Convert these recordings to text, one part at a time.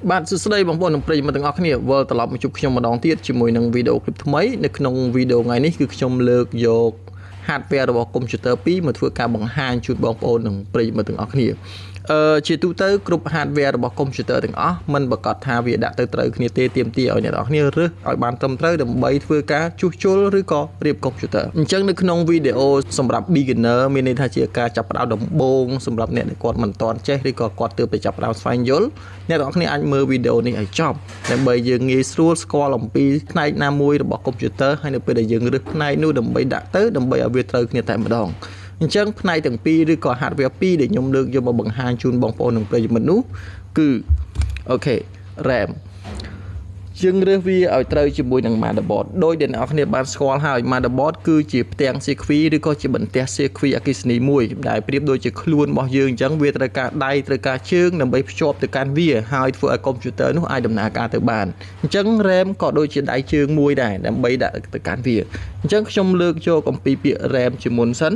បាទសួស្តីបងប្អូននិងប្រិយមិត្តទាំងអស់គ្នាវិលត្រឡប់មកជួបខ្ញុំម្ដងទៀតជាមួយនឹងវីដេអូឃ្លីបថ្មីនៅក្នុងវីដេអូថ្ងៃនេះគឺខ្ញុំលើកយក hardware របស់ computer 2មកធ្វើការបង្ហាញជូនបងប្អូននិងប្រិយមិត្តទាំងអស់គ្នាជាទូទៅគ្រប់ hardware របស់ computer ទាំងអស់មិនប្រកាសថាវាដាក់ទៅត្រូវគ្នាទេទាមទារឲ្យអ្នកនរគ្នារើសឲ្យបានត្រឹមត្រូវដើម្បីធ្វើការជួសជុលឬក៏រៀប computer អញ្ចឹងនៅក្នុងវីដេអូសម្រាប់ beginner មានន័យថាជាការចាប់ផ្ដើមដំបូងសម្រាប់អ្នកដែលគាត់មិនទាន់ចេះឬក៏គាត់ទើបតែចាប់ផ្ដើមស្វែងយល់អ្នកទាំងអស់គ្នាអាចមើលវីដេអូនេះឲ្យចប់ដើម្បីយើងងាយស្រួលស្គាល់អំពីផ្នែកណាមួយរបស់ computer ហើយនៅពេលដែលយើងរើសផ្នែកនោះដើម្បីដាក់ទៅដើម្បីឲ្យវាត្រូវគ្នាតែម្ដងអញ្ចឹងផ្នែកទាំងពីរឬក៏ hardware 2ដែលខ្ញុំលើកយកមកបង្ហាញជូនបងប្អូននិងប្រិយមិត្តនោះគឺ OK RAM យើងរើសវាឲ្យត្រូវជាមួយនឹង motherboard ដោយដែលអ្នកនរគ្នាបានស្គាល់ហើយ motherboard គឺជាផ្ទាំង circuit ឬក៏ជាបន្ទះ circuit អគ្គិសនីមួយដែលប្រៀបដូចជាខ្លួនរបស់យើងអញ្ចឹងវាត្រូវការដៃត្រូវការជើងដើម្បីភ្ជាប់ទៅកាន់វាហើយធ្វើឲ្យកុំព្យូទ័រនោះអាចដំណើរការទៅបានអញ្ចឹង RAM ក៏ដូចជាដៃជើងមួយដែរដើម្បីដាក់ទៅកាន់វាអញ្ចឹងខ្ញុំលើកយកអំពីពាក្យ RAM ជាមុនសិន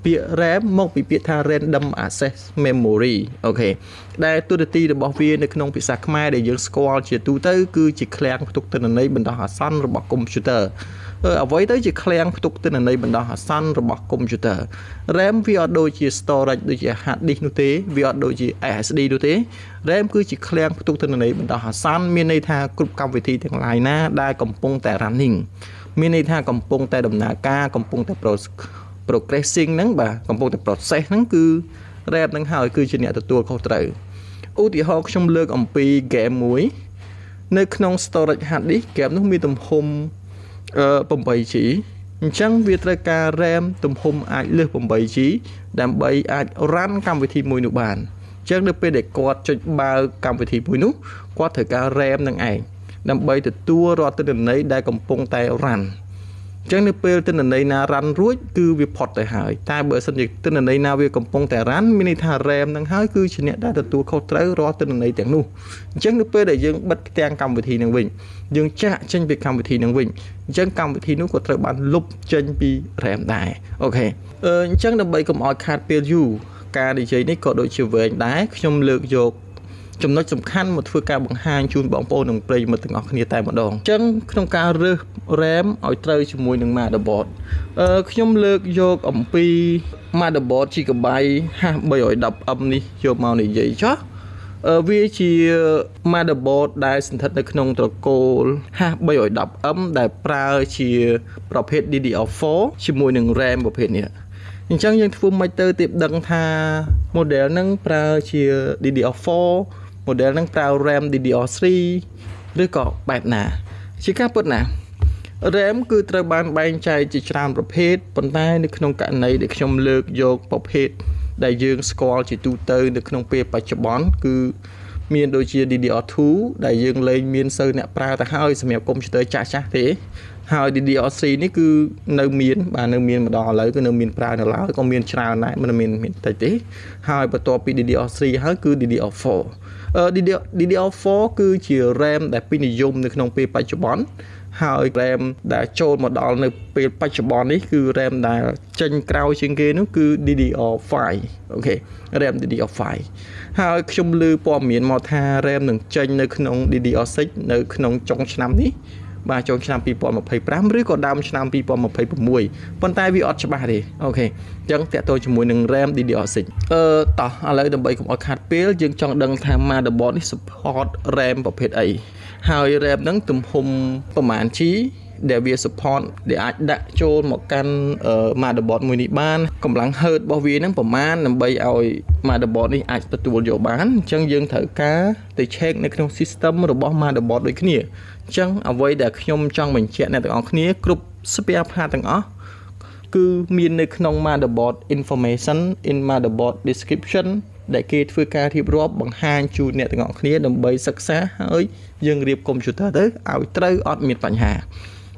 ពាក្យ RAM មកពីពាក្យថា Random Access Memory OK ដែលតួនាទីរបស់វានៅក្នុងភាសាខ្មែរដែលយើងស្គាល់ជាទូទៅគឺជាឃ្លាំងផ្ទុកទិន្នន័យបណ្ដោះអាសន្នរបស់កុំព្យូទ័រអ្វីទៅជាឃ្លាំងផ្ទុកទិន្នន័យបណ្ដោះអាសន្នរបស់កុំព្យូទ័រ RAM វាអត់ដូចជា storage ដូចជា hard disk នោះទេវាអត់ដូចជា SSD នោះទេ RAM គឺជាឃ្លាំងផ្ទុកទិន្នន័យបណ្ដោះអាសន្នមានន័យថាគ្រប់កម្មវិធីទាំងឡាយណាដែលកំពុងតែ running មានន័យថាកំពុងតែដំណើរការកំពុងតែ progressing ហ្នឹងបាទកំពុងតែ process ហ្នឹងគឺ RAM ហ្នឹងហើយគឺជាអ្នកទទួលខុសត្រូវឧទាហរណ៍ខ្ញុំលើកអំពី game មួយនៅក្នុង storage hard disk game នោះមានទំហំ 8 G អញ្ចឹងវាត្រូវការ RAM ទំហំអាចលើស 8 G ដើម្បីអាច run កម្មវិធីមួយនោះបានអញ្ចឹងនៅពេលដែលគាត់ចុចបើកកម្មវិធីមួយនោះគាត់ត្រូវការ RAM នឹងឯងដើម្បីទទួលរាល់ទិន្នន័យដែលកំពុងតែ run អញ្ចឹងនៅពេលទិន្នន័យណា run រួចគឺវាផុតទៅហើយតែបើសិនជាទិន្នន័យណាវាកំពុងតែ run មានន័យថា RAM នឹងហើយគឺជាអ្នកដែលទទួលខុសត្រូវរាល់ទិន្នន័យទាំងនោះអញ្ចឹងនៅពេលដែលយើងបិទផ្ទាំងកម្មវិធីនឹងវិញយើងចាក់ចេញពីកម្មវិធីនឹងវិញអញ្ចឹងកម្មវិធីនោះក៏ត្រូវបានលុបចេញពី RAM ដែរ OK អញ្ចឹងដើម្បីកុំឲ្យខាតពេលយូរការនិយាយនេះក៏ដូចជាវែងដែរខ្ញុំលើកយកចំណុចសំខាន់មកធ្វើការបង្ហាញជូនបងប្អូននិងប្រិយមិត្តទាំងអស់គ្នាតែម្ដងអញ្ចឹងក្នុងការរើស RAM ឲ្យត្រូវជាមួយនឹង motherboard ខ្ញុំលើកយកអំពី motherboard Gigabyte H310M នេះយកមកនិយាយចុះវាជា motherboard ដែលសន្ធិដ្ឋនៅក្នុងត្រកូល H310M ដែលប្រើជាប្រភេទ DDR4 ជាមួយនឹង RAM ប្រភេទនេះអញ្ចឹងយើងធ្វើមិនទៅទៀតដឹងថា model ហ្នឹងប្រើជា DDR4 model ហ្នឹងប្រើ RAM DDR3 ឬក៏បែបណាជាការពិតណា RAM គឺត្រូវបានបែងចែកជាច្រើនប្រភេទប៉ុន្តែនៅក្នុងករណីដែលខ្ញុំលើកយកប្រភេទដែលយើងស្គាល់ជាទូទៅនៅក្នុងពេលបច្ចុប្បន្នគឺមានដូចជា DDR2 ដែលយើងលែងមានសូវអ្នកប្រើទៅហើយសម្រាប់កុំព្យូទ័រចាស់ចាស់ទេហើយ DDR3 នេះគឺនៅមានបាទនៅមានម្ដងឥឡូវគឺនៅមានប្រើនៅឡើយក៏មានច្រើនដែរមិនមានមានតិចទេហើយបន្ទាប់ពី DDR3 ហើយគឺ DDR4 DDR DDR4 គឺជា RAM ដែលពេញនិយមនៅក្នុងពេលបច្ចុប្បន្នហើយ RAM ដែលចូលមកដល់នៅពេលបច្ចុប្បន្ននេះគឺ RAM ដែលចេញក្រោយជាងគេនោះគឺ DDR5 OK RAM DDR5 ហើយខ្ញុំឮព័ត៌មានមកថា RAM នឹងចេញនៅក្នុង DDR6 នៅក្នុងចុងឆ្នាំនេះបាទចុងឆ្នាំ2025ឬក៏ដើមឆ្នាំ2026ប៉ុន្តែវាអត់ច្បាស់ទេ OK អញ្ចឹងតាក់ទងជាមួយនឹង RAM DDR6 តោះឥឡូវដើម្បីកុំឲ្យខាតពេលយើងចង់ដឹងថា motherboard នេះ support RAM ប្រភេទអីហើយ RAM ហ្នឹងទំហំប្រហែល G ដែលវា support ដែលអាចដាក់ចូលមកកាន់ motherboard មួយនេះបានកម្លាំង hertz របស់វាហ្នឹងប្រមាណដើម្បីឲ្យ motherboard នេះអាចទទួលយកបានអញ្ចឹងយើងត្រូវការទៅ check នៅក្នុង system របស់ motherboard ដូចគ្នាអញ្ចឹងអ្វីដែលខ្ញុំចង់បញ្ជាក់អ្នកទាំងអស់គ្នាគ្រប់ spare part ទាំងអស់គឺមាននៅក្នុង motherboard information in motherboard description ដែលគេធ្វើការរៀបរាប់បង្ហាញជូនអ្នកទាំងអស់គ្នាដើម្បីសិក្សាហើយយើងរៀបកុំព្យូទ័រទៅឲ្យត្រូវអត់មានបញ្ហា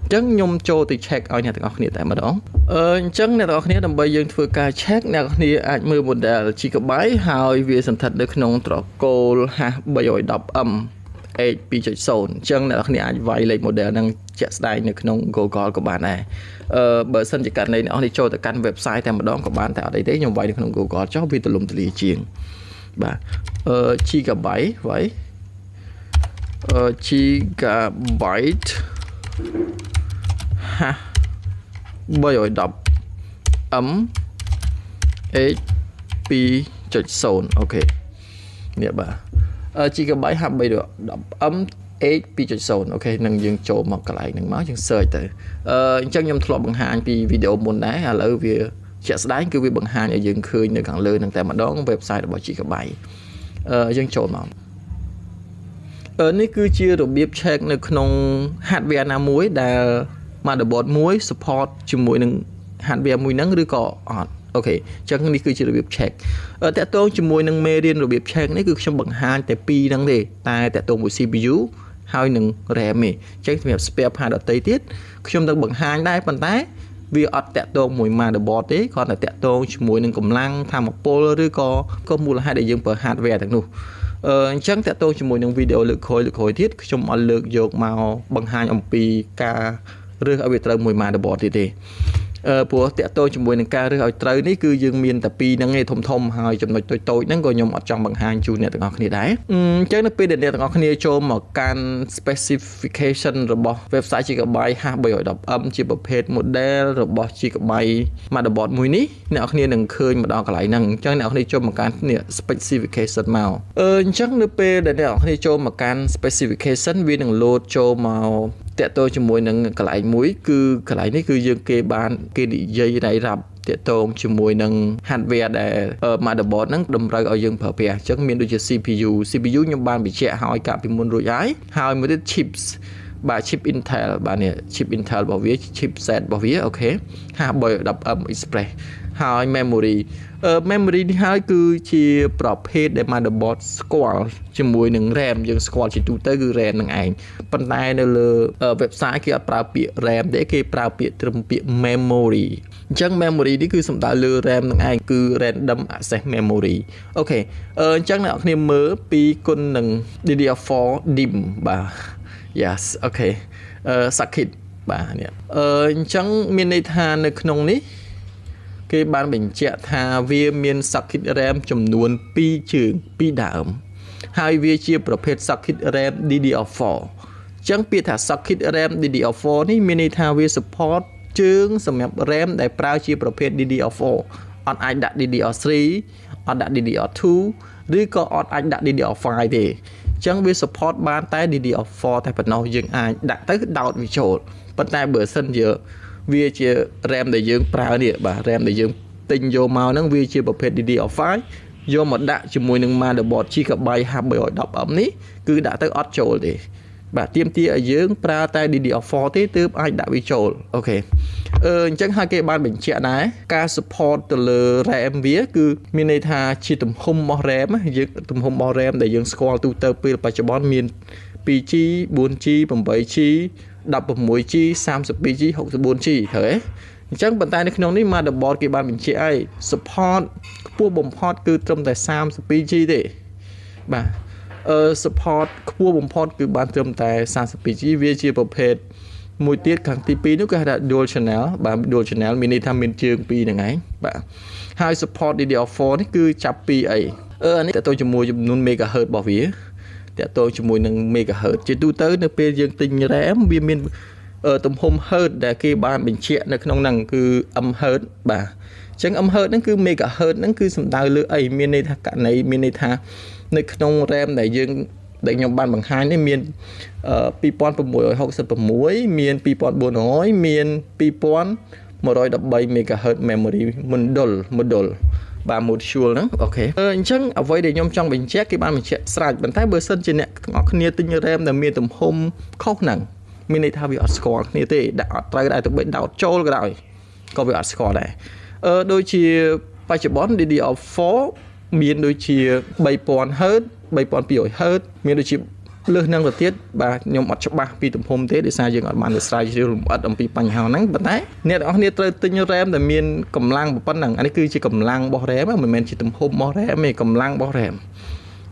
អញ្ចឹងខ្ញុំចូលទៅ check ឲ្យអ្នកទាំងអស់គ្នាតែម្ដងអញ្ចឹងអ្នកទាំងអស់គ្នាដើម្បីយើងធ្វើការ check អ្នកទាំងអស់គ្នាអាចមើល model Gigabyte ហើយវាសន្ធិដ្ឋនៅក្នុងត្រកូល H310M H 2.0អញ្ចឹងអ្នកនរគ្នាអាចវាយលេខ model ហ្នឹងជាក់ស្ដែងនៅក្នុង Google ក៏បានដែរបើសិនជាករណីអ្នកនរគ្នាចូលទៅកាន់ website តែម្ដងក៏បានតែអត់អីទេខ្ញុំវាយនៅក្នុង Google ចុះវាទូលំទូលាយជាងបាទGigabyte វាយ Gigabyte H 310 M H 2.0 OK នេះបាទ Gigabyte H 310 M H 2.0 OK នឹងយើងចូលមកកន្លែងហ្នឹងមកយើង search ទៅអញ្ចឹងខ្ញុំធ្លាប់បង្ហាញពីវីដេអូមុនដែរឥឡូវវាជាក់ស្ដែងគឺវាបង្ហាញឲ្យយើងឃើញនៅខាងលើនឹងតែម្ដង website របស់ Gigabyte យើងចូលមកនេះគឺជារបៀប check នៅក្នុង hardware ណាមួយដែល motherboard មួយ support ជាមួយនឹង hardware មួយហ្នឹងឬក៏អត់ OK អញ្ចឹងនេះគឺជារបៀប check តាក់ទងជាមួយនឹងមេរៀនរបៀប check នេះគឺខ្ញុំបង្ហាញតែពីរហ្នឹងទេតែតាក់ទងមួយ CPU ហើយនឹង RAM ទេអញ្ចឹងសម្រាប់ spare part ដទៃទៀតខ្ញុំនឹងបង្ហាញដែរប៉ុន្តែវាអត់តាក់ទងមួយ motherboard ទេគ្រាន់តែតាក់ទងជាមួយនឹងកម្លាំងធម្មពលឬក៏ក៏មូលហេតុដែលយើងប្រើ hardware ទាំងនោះអញ្ចឹងតាក់ទងជាមួយនឹងវីដេអូលើកក្រោយលើកក្រោយទៀតខ្ញុំអត់លើកយកមកបង្ហាញអំពីការរើសឲ្យវាត្រូវមួយ motherboard ទៀតទេអឺព្រោះតាក់ទងជាមួយនឹងការរើសឲ្យត្រូវនេះគឺយើងមានតែពីរហ្នឹងឯងធំធំហើយចំណុចតូចតូចហ្នឹងក៏ខ្ញុំអត់ចង់បង្ហាញជូនអ្នកទាំងអស់គ្នាដែរអញ្ចឹងនៅពេលដែលអ្នកទាំងអស់គ្នាចូលមកកាន់ specification របស់ website Gigabyte H310M ជាប្រភេទ model របស់ Gigabyte motherboard មួយនេះអ្នកនរគ្នានឹងឃើញមកដល់កន្លែងហ្នឹងអញ្ចឹងអ្នកនរគ្នាចូលមកកាន់នេះ specification មកអញ្ចឹងនៅពេលដែលអ្នកនរគ្នាចូលមកកាន់ specification វានឹង load ចូលមកតាក់ទងជាមួយនឹងកន្លែងមួយគឺកន្លែងនេះគឺយើងគេបានគេនិយាយរៃរាប់តាក់ទងជាមួយនឹង hardware ដែល motherboard ហ្នឹងតម្រូវឲ្យយើងប្រើប្រាស់អញ្ចឹងមានដូចជា CPU CPU ខ្ញុំបានបញ្ជាក់ឲ្យកាលពីមុនរួចហើយហើយមួយទៀត chips បាទ chip Intel បាទនេះ chip Intel របស់វា chipset របស់វា OK H310M Express ហើយ memory memory នេះហើយគឺជាប្រភេទដែល motherboard ស្គាល់ជាមួយនឹង RAM យើងស្គាល់ជាទូទៅគឺ RAM នឹងឯងប៉ុន្តែនៅលើ website គេអត់ប្រើពាក្យ RAM ទេគេប្រើពាក្យត្រឹមពាក្យ memory អញ្ចឹង memory នេះគឺសំដៅលើ RAM នឹងឯងគឺ random access memory OK អញ្ចឹងអ្នកនរគ្នាមើលពីគុណនឹង DDR4 DIMM បាទ yes OK socket បាទនេះអញ្ចឹងមានន័យថានៅក្នុងនេះគេបានបញ្ជាក់ថាវាមាន socket RAM ចំនួន2ជើង2ដើមហើយវាជាប្រភេទ socket RAM DDR4 អញ្ចឹងពាក្យថា socket RAM DDR4 នេះមានន័យថាវា support ជើងសម្រាប់ RAM ដែលប្រើជាប្រភេទ DDR4 អត់អាចដាក់ DDR3 អត់ដាក់ DDR2 ឬក៏អត់អាចដាក់ DDR5 ទេអញ្ចឹងវា support បានតែ DDR4 តែប៉ុណ្ណោះយើងអាចដាក់ទៅដោតវាចូលប៉ុន្តែបើសិនជាវាជា RAM ដែលយើងប្រើនេះបាទ RAM ដែលយើងទិញយកមកហ្នឹងវាជាប្រភេទ DDR5 យកមកដាក់ជាមួយនឹង motherboard Gigabyte H310M នេះគឺដាក់ទៅអត់ចូលទេបាទទៀមទាឲ្យយើងប្រើតែ DDR4 ទេទើបអាចដាក់វាចូល OK អញ្ចឹងហើយគេបានបញ្ជាក់ដែរការ support ទៅលើ RAM វាគឺមានន័យថាជាទំហំរបស់ RAM យើងទំហំរបស់ RAM ដែលយើងស្គាល់ទូទៅពេលបច្ចុប្បន្នមាន 2G 4G 8G 16G 32G 64G ត្រូវទេអញ្ចឹងប៉ុន្តែនៅក្នុងនេះ motherboard គេបានបញ្ជាក់ឲ្យ support ខ្ពស់បំផុតគឺត្រឹមតែ 32G ទេបាទsupport ខ្ពស់បំផុតគឺបានត្រឹមតែ 32G វាជាប្រភេទមួយទៀតខាងទី2នោះគេហៅថា dual channel បាទ dual channel មានន័យថាមានជើងពីរហ្នឹងឯងបាទហើយ support DDR4 នេះគឺចាប់ពីអីអានេះតទៅជាមួយចំនួន megahertz របស់វាតទៅជាមួយនឹង megahertz ជាទូទៅនៅពេលយើងទិញ RAM វាមានទំហំ hertz ដែលគេបានបញ្ជាក់នៅក្នុងហ្នឹងគឺ m hertz បាទអញ្ចឹង m hertz ហ្នឹងគឺ megahertz ហ្នឹងគឺសំដៅលើអីមានន័យថាករណីមានន័យថានៅក្នុង RAM ដែលយើងដែលខ្ញុំបានបង្ហាញនេះមាន2666មាន2400មាន2113 MHz memory មណ្ឌលមណ្ឌលបាទ module ហ្នឹង OK អញ្ចឹងអ្វីដែលខ្ញុំចង់បញ្ជាក់គេបានបញ្ជាក់ស្រេចប៉ុន្តែបើសិនជាអ្នកទាំងអស់គ្នាទិញ RAM ដែលមានទំហំខុសហ្នឹងមានន័យថាវាអត់ស្គាល់គ្នាទេដាក់អត់ត្រូវដែរទៅបីដោតចូលក៏ដោយក៏វាអត់ស្គាល់ដែរដូចជាបច្ចុប្បន្ន DDR4 មានដូចជា 3000 Hz 3200 Hz មានដូចជាលើសនឹងទៅទៀតបាទខ្ញុំអត់ច្បាស់ពីទំហំទេដោយសារយើងអត់បានទៅស្រាវជ្រាវលម្អិតអំពីបញ្ហាហ្នឹងប៉ុន្តែអ្នកទាំងអស់គ្នាត្រូវទិញ RAM ដែលមានកម្លាំងប៉ុណ្ណឹងអានេះគឺជាកម្លាំងរបស់ RAM មិនមែនជាទំហំរបស់ RAM ទេកម្លាំងរបស់ RAM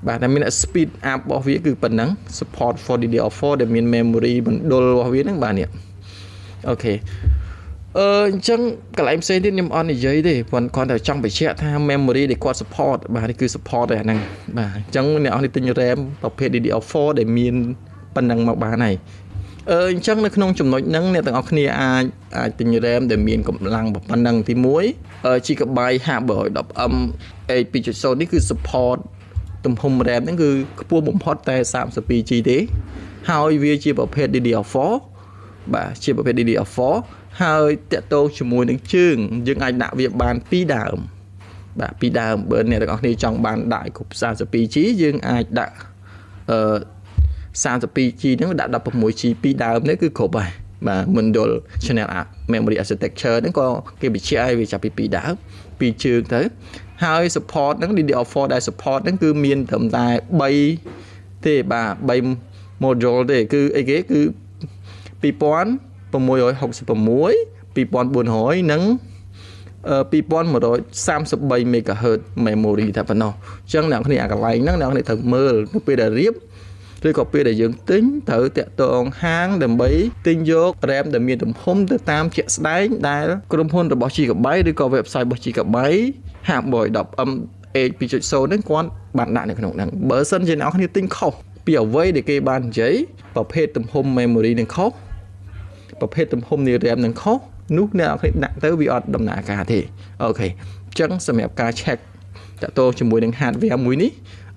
បាទតែមាន speed up របស់វាគឺប៉ុណ្ណឹង support for DDR4 ដែលមាន memory មណ្ឌលរបស់វាហ្នឹងបាទនេះ OK អញ្ចឹងកន្លែងផ្សេងទៀតខ្ញុំអត់និយាយទេព្រោះគ្រាន់តែចង់បញ្ជាក់ថា memory ដែលគាត់ support បាទនេះគឺ support តែអាហ្នឹងបាទអញ្ចឹងអ្នកនរនេះទិញ RAM ប្រភេទ DDR4 ដែលមាន ប៉ុណ្ណឹងមកបានហើយអឺអញ្ចឹងនៅក្នុងចំណុចហ្នឹងអ្នកទាំងអស់គ្នាអាចទិញ RAM ដែលមានកម្លាំងប៉ុណ្ណឹងទី1 GB H310M H 2.0នេះគឺ support ទំហំ RAM ហ្នឹងគឺខ្ពស់បំផុតតែ 32 GB ទេហើយវាជាប្រភេទ DDR4 បាទជាប្រភេទ DDR4 ហើយតាក់ទងជាមួយនឹងជើងយើងអាចដាក់វាបាន2ដើមបាទពីរដើមបើអ្នកទាំងអស់គ្នាចង់បានដាក់ឲ្យគ្រប់ 32G យើងអាចដាក់អឺ 32G ហ្នឹងដាក់ 16G ពីរដើមនេះគឺគ្រប់ហើយបាទមណ្ឌល Channel Memory Architecture ហ្នឹងក៏គេបញ្ជាក់ឲ្យវាចាប់ពីពីរដើមពីរជើងទៅហើយ support ហ្នឹង DDR4 ដែល support ហ្នឹងគឺមានត្រឹមតែ3ទេបាទ3 module ទេគឺអីគេគឺ2666 2400និង2133 MHz memory តែប៉ុណ្ណោះអញ្ចឹងអ្នកគ្នាអាកន្លែងហ្នឹងអ្នកគ្នាត្រូវមើលនៅពេលដែលរៀបឬក៏ពេលដែលយើងទិញត្រូវតាក់ទងហាងដើម្បីទិញយក RAM ដែលមានទំហំទៅតាមជាក់ស្ដែងដែលក្រុមហ៊ុនរបស់ GB ឬក៏ website របស់ GB H310M H 2.0 ហ្នឹងគាត់បានដាក់នៅក្នុងហ្នឹងបើសិនជាអ្នកគ្នាទិញខុសពីអ្វីដែលគេបាននិយាយប្រភេទទំហំ memory នឹងខុសប្រភេទទំហំនៃ RAM នឹងខុសនោះអ្នកនរគ្នាដាក់ទៅវាអត់ដំណើរការទេOK អញ្ចឹងសម្រាប់ការ check តាក់ទងជាមួយនឹង hardware មួយនេះ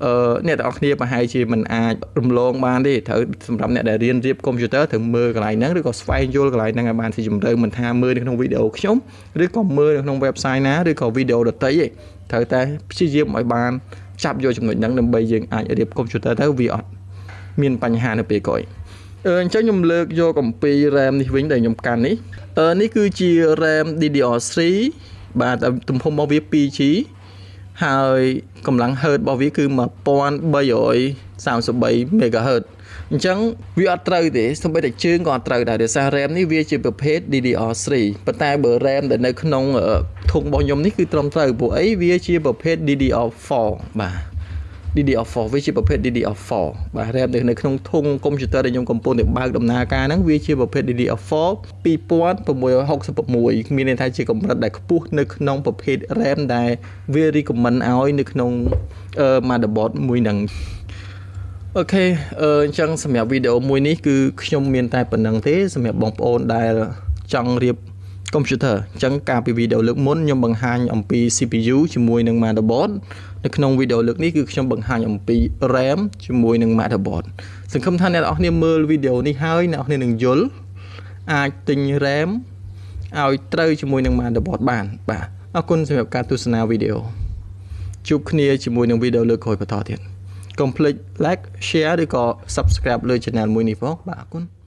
អឺអ្នកទាំងអស់គ្នាប្រហែលជាមិនអាចរំលងបានទេត្រូវសម្រាប់អ្នកដែលរៀនរៀបកុំព្យូទ័រត្រូវមើលកន្លែងហ្នឹងឬក៏ស្វែងយល់កន្លែងហ្នឹងឲ្យបានស៊ីជម្រៅមិនថាមើលនៅក្នុងវីដេអូខ្ញុំឬក៏មើលនៅក្នុង website ណាឬក៏វីដេអូដទៃទេត្រូវតែព្យាយាមឲ្យបានចាប់យកចំណុចហ្នឹងដើម្បីយើងអាចរៀបកុំព្យូទ័រទៅវាអត់មានបញ្ហានៅពេលក្រោយអឺអញ្ចឹងខ្ញុំលើកយកអំពី RAM នេះវិញដែលខ្ញុំកាន់នេះអឺនេះគឺជា RAM DDR3 បាទទំហំរបស់វា 2G ហើយកម្លាំង Hz របស់វាគឺ1333 MHz អញ្ចឹងវាអត់ត្រូវទេសូម្បីតែជើងក៏អត់ត្រូវដែរដោយសារ RAM នេះវាជាប្រភេទ DDR3 ប៉ុន្តែបើ RAM ដែលនៅក្នុងធុងរបស់ខ្ញុំនេះគឺត្រឹមត្រូវព្រោះអីវាជាប្រភេទ DDR4 បាទ DDR4 វាជាប្រភេទ DDR4 បាទ RAM នៅក្នុងធុងកុំព្យូទ័រដែលខ្ញុំកំពុងតែបើកដំណើរការហ្នឹងវាជាប្រភេទ DDR4 2666មានន័យថាជាកម្រិតដែលខ្ពស់នៅក្នុងប្រភេទ RAM ដែលវា recommend ឲ្យនៅក្នុង motherboard មួយហ្នឹង OK អញ្ចឹងសម្រាប់វីដេអូមួយនេះគឺខ្ញុំមានតែប៉ុណ្ណឹងទេសម្រាប់បងប្អូនដែលចង់រៀបកុំព្យូទ័រអញ្ចឹងកាលពីវីដេអូលើកមុនខ្ញុំបង្ហាញអំពី CPU ជាមួយនឹង motherboard នៅក្នុងវីដេអូលើកនេះគឺខ្ញុំបង្ហាញអំពី RAM ជាមួយនឹង motherboard សង្ឃឹមថាអ្នកនរគ្នាមើលវីដេអូនេះហើយអ្នកនរគ្នានឹងយល់អាចទិញ RAM ឲ្យត្រូវជាមួយនឹង motherboard បានបាទអរគុណសម្រាប់ការទស្សនាវីដេអូជួបគ្នាជាមួយនឹងវីដេអូលើកក្រោយបន្តទៀតកុំភ្លេច like share ឬក៏ subscribe លើ channel មួយនេះផងបាទអរគុណ។